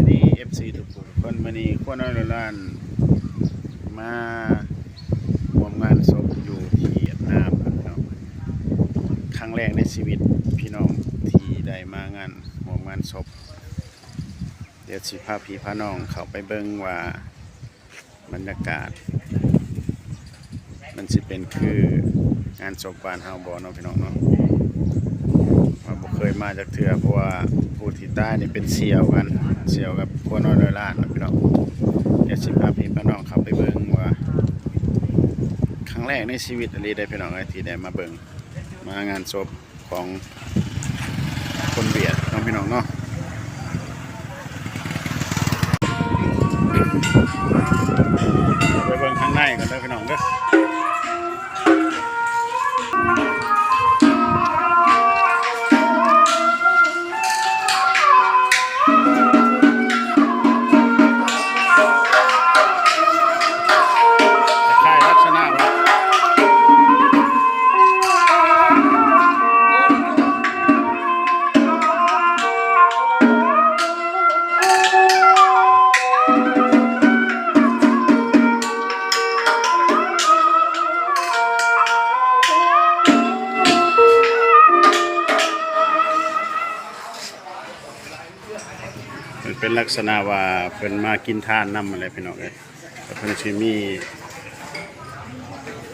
ດີ ເອັຟຊີ ທຸກຜູ້ທຸກຄົນ. ມື້ນີ້ຄົວນ້ອຍຮ້ອຍລ້ານມາຮ່ວມງານສົບຢູ່ທີ່ຫວຽດນາມເນາະ. ຄັ້ງແລກໃນຊີວິດພີ່ນ້ອງທີ່ໄດ້ມາງານ ຮ່ວມງານສົບ. ດຽວຊິພາພີ່ພານ້ອງເຂົ້າໄປເບິ່ງວ່າ ບັນຍາກາດມັນຊິເປັນຄືງານສົບບ້ານເຮົາບໍ່ເນາະ ພີ່ນ້ອງເນາະ. ວ່າບໍ່ເຄີຍມາຈັກເທື່ອ ເພາະວ່າຜູ້ທີ່ຕາຍນີ້ເປັນສ່ຽວກັນ ສ່ຽວກັບຄົວນ້ອຍຮ້ອຍລ້ານເນາະ ພີ່ນ້ອງ. ດຽວຊິພາພີ່ພານ້ອງເຂົ້າໄປເບິ່ງວ່າ ຄັ້ງແລກໃນຊີວິດອີ່ຫຼີເດ້ ພີ່ນ້ອງເອີຍ ທີ່ໄດ້ມາເບິ່ງ ມາງານສົບ ຂອງຄົນຫວຽດເນາະ ພີ່ນ້ອງເນາະ. ໄປເບິ່ງຂ້າງໃນກັນເດີ ພີ່ນ້ອງເດີ. ຄ້າຍໆລັກສະນະວ່າ ມັນເປັນລັກສະນະວ່າເພິ່ນມາກິນທານນຳຫັ້ນແຫຼະ ພີ່ນ້ອງເອີຍ. ແລ້ວເພິ່ນຊິມີ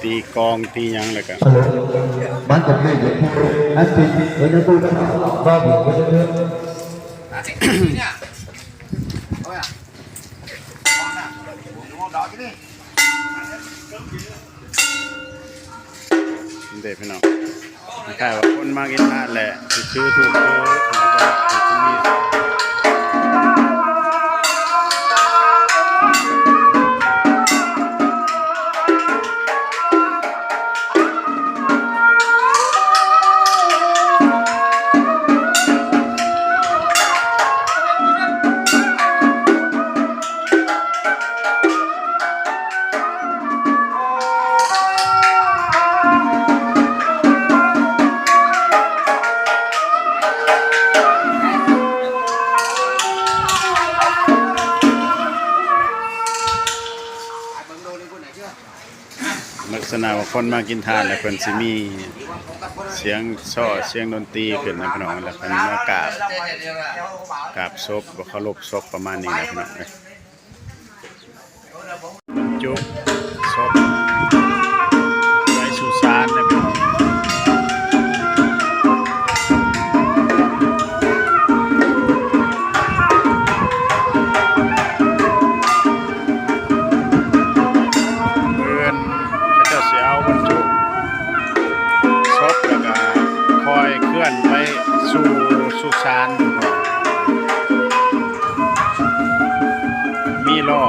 ຕີກອງຕີຫຍັງ ແລ້ວກະ ເດ້ພີ່ນ້ອງ ຄ້າຍໆວ່າຄົນມາກິນທານແຫຼະ ຊິຖືທູບຖື ລັກສະນະວ່າຄົນມາກິນທານແລ້ວ ເພິ່ນຊິມີສຽງຊໍ ສຽງດົນຕີຂຶ້ນນະພີ່ນ້ອງ ແລ້ວເພິ່ນມາກາບ ກາບສົບ ເຄົາລົບສົບ ປະມານນີ້ນະພີ່ນ້ອງເອີຍ. ບັນຈຸສົບໃສ່ສຸສານເດີພີ່ນ້ອງ. ມື້ອື່ນເຂົາເຈົ້າຊິເອົາບັນຈຸສົບ ແລ້ວກະຄ່ອຍເຄື່ອນໄປສູ່ສຸສານ. ມີລໍ້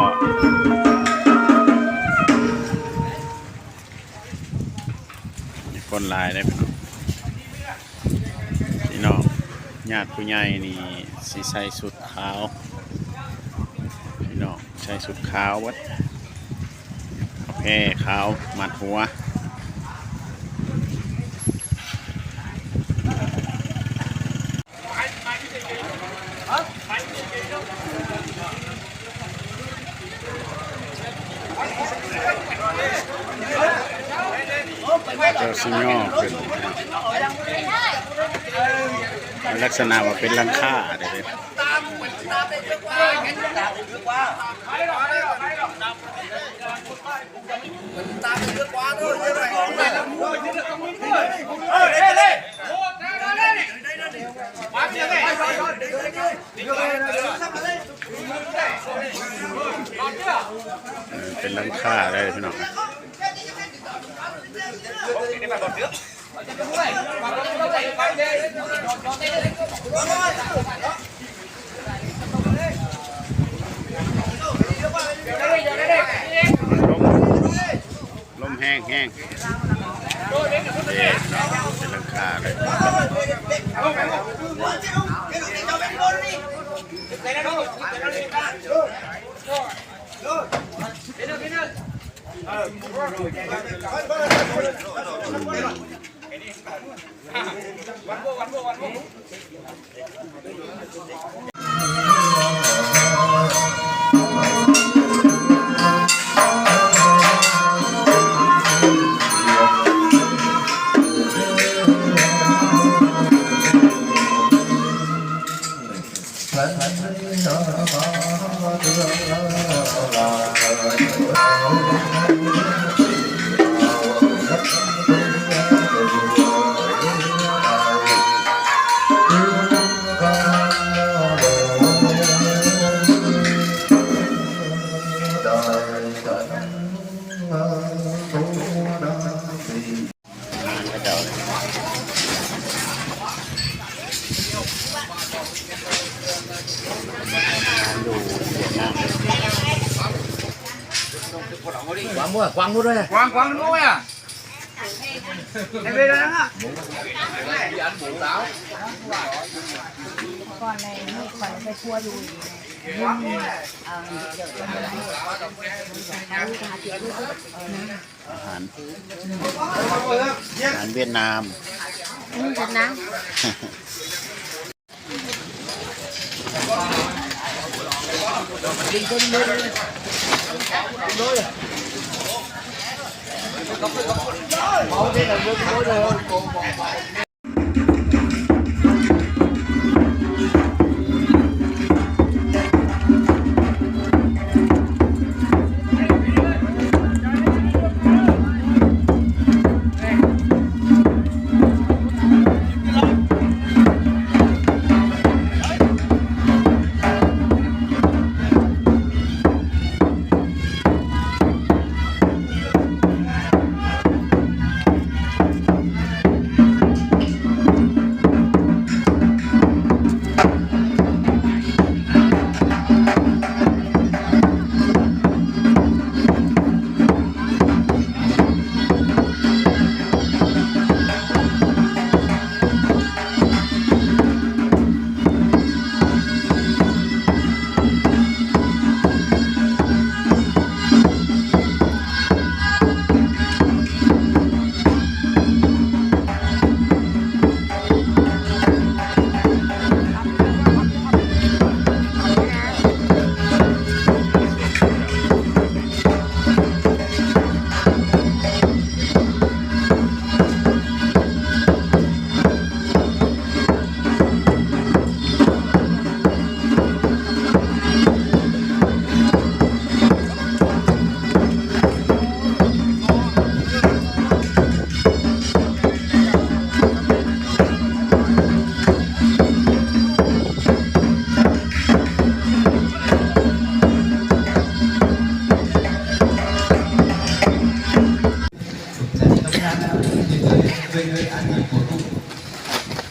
ມີຄົນຫຼາຍເດ້ພີ່ນ້ອງ. ພີ່ນ້ອງ ຍາດຜູ້ໃຫຍ່ນີ້ຊິໃສ່ຊຸດຂາວ ພີ່ນ້ອງ ໃສ່ຊຸດຂາວເບິດ ເອົາແພຂາວມັດຫົວ. ເຈົ້າຊິຍໍຂຶ້ນ ລັກສະນະວ່າເປັນຫຼັງຄາເດ້. ເປັນຫຼັງຄາເລີຍພີ່ນ້ອງ. ລົມ ລົມແຮງໆ ເປັນຫຼັງຄາເລີຍ. ອືມ. Quăng mua, quăng mua thôi à? Quăng, quăng mua à? Em về đây đó. Con này, con này phải chua dùi. Quăng mua. Ờ, ăn. ອາຫານ ອາຫານຫວຽດນາມ ອືມ ຫວຽດນາມ.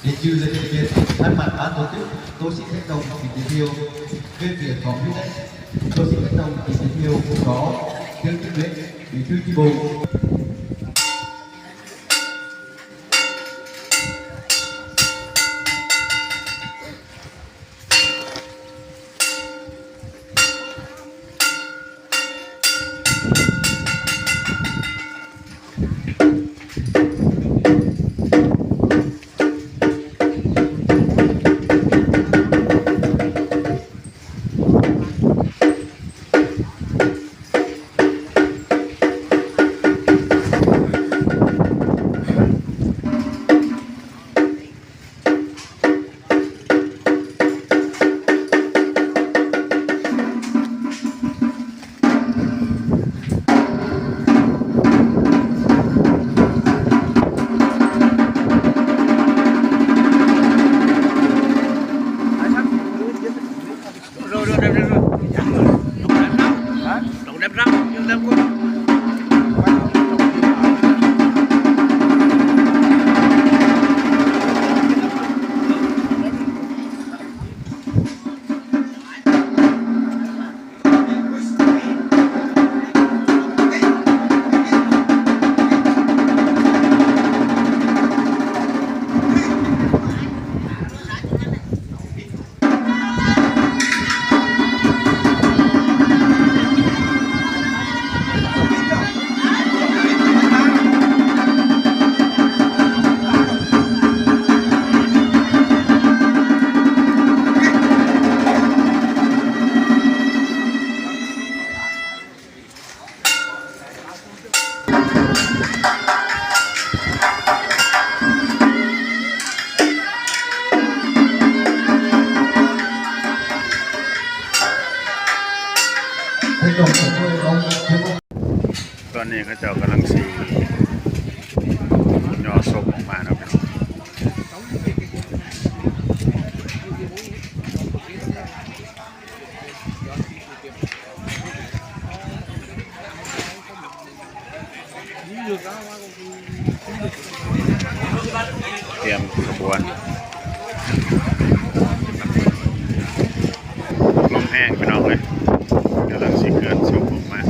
Để trừ ra cái việc thoát mặt bán tổ chức, tôi xin phép đồng ký phiếu. Về việc có quyết định, tôi xin phép đồng ký phiếu có Trương Kim Lễ, Bí thư chi bộ. ຕອນນີ້ເຂົາເຈົ້າກຳລັງຊິຍໍສົບອອກມາເນາະພີ່ນ້ອງ. ຕຽມຂະບວນ ລົມແຮງພີ່ນ້ອງເອີຍ ກຳລັງຊິເຄື່ອນສົບອອກມາ.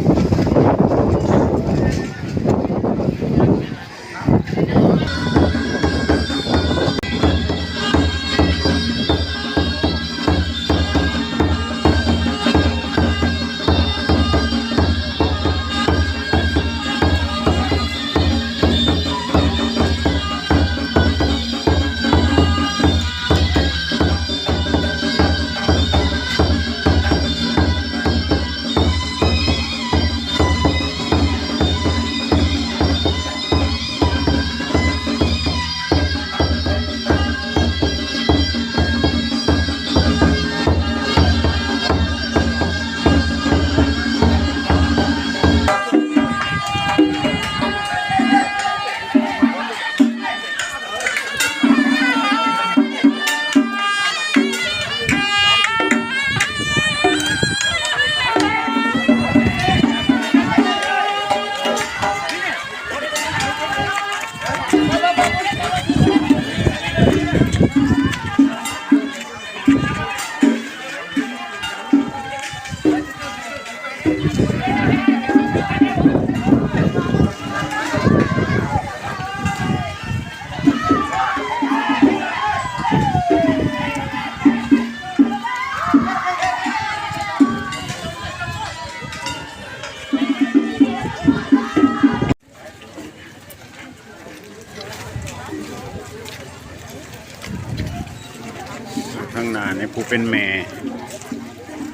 ທາງໜ້ານີ້ຜູ້ເປັນແມ່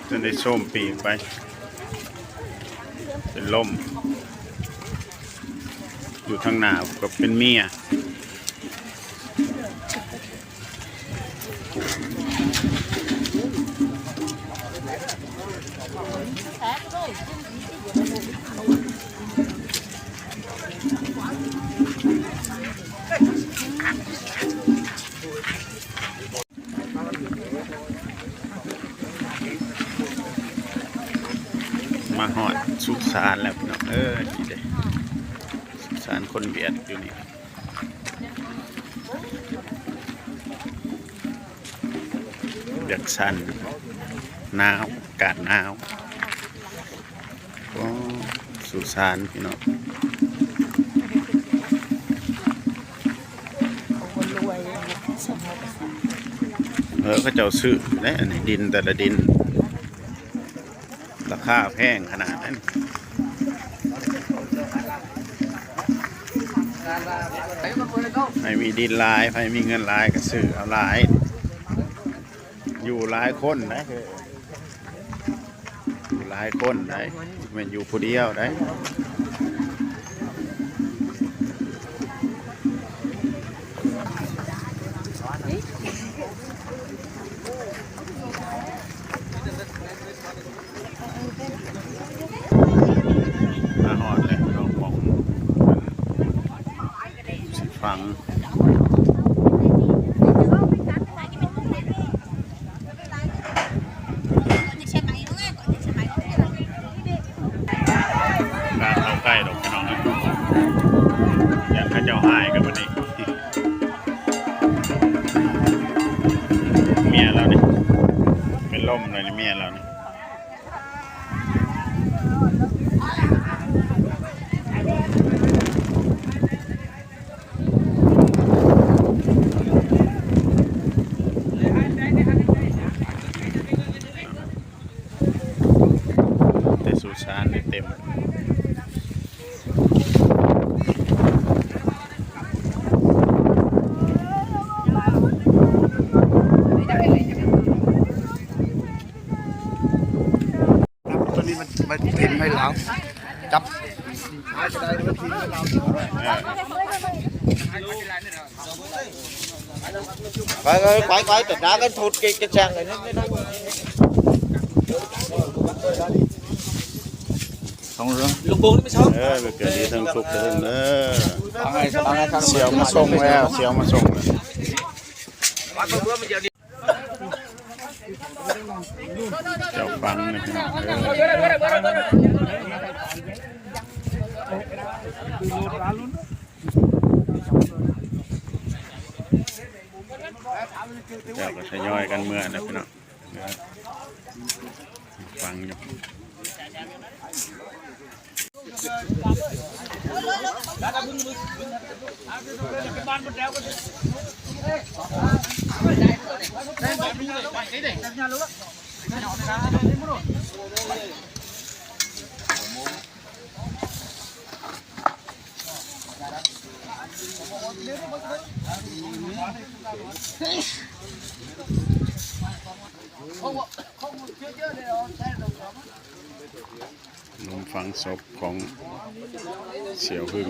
ຈົນໄດ້ໂຊມປີກໄປ ເປັນລົມ. ຢູ່ທາງໜ້າກໍເປັນເມຍ. ມາຮອດສຸສານແລ້ວພີ່ນ້ອງເອີຍ ນີ້ເດ້ ສຸສານຄົນຫວຽດຢູ່ນີ້. ຢາກສັ່ນ ໜາວ ອາກາດໜາວ. ໂອ້ ສຸສານພີ່ນ້ອງ ເອີ ເຂົາເຈົ້າຊື້ໄດ໋ ອັນນີ້ດິນແຕ່ລະດິນ ລາຄາແພງຂະໜາດນັ້ນ. ໃຜມີດິນຫຼາຍ ໃຜມີເງິນຫຼາຍກໍຊື້ເອົາຫຼາຍ ຢູ່ຫຼາຍຄົນໄດ໋ ຢູ່ຫຼາຍຄົນໄດ໋ ບໍ່ແມ່ນຢູ່ຜູ້ດຽວໄດ໋. ມາຮອດແລ້ວ ເນາະ ໝ່ອງຊິຝັງ ການເຂົ້າໃກ້ດອກພີ່ນ້ອງເອີຍ ຢ້ານເຂົາເຈົ້າຮ້າຍກັນບັດນີ້. ເມຍລາວນີ້ ເປັນລົມເລີຍນີ້ ເມຍລາວນີ້. ແຕ່ສຸສານນີ້ເຕັມ. ຈັບຕົວນີ້ມັນ ມັນເຫັນໃຫ້ລາວ ຈັບ ໄປ ໄປ ໄປ ໄປ ແຕ່ດາກັນໂທດເກກກະແຈງເລີຍ. ເອີ ເກີດດີທັງສຸກເດີ ເອີ ສ່ຽວມາສົ່ງແລ້ວ ສ່ຽວມາສົ່ງແລ້ວ ເຈົ້າຟັງນີ້ພີ່ນ້ອງເອີ ເຈົ້າກໍທະຍອຍກັນເມືອແລ້ວພີ່ນ້ອງ. ຟັງຢູ່ ໂຮງຝັງສົບຂອງສ່ຽວຫຶ່ງ.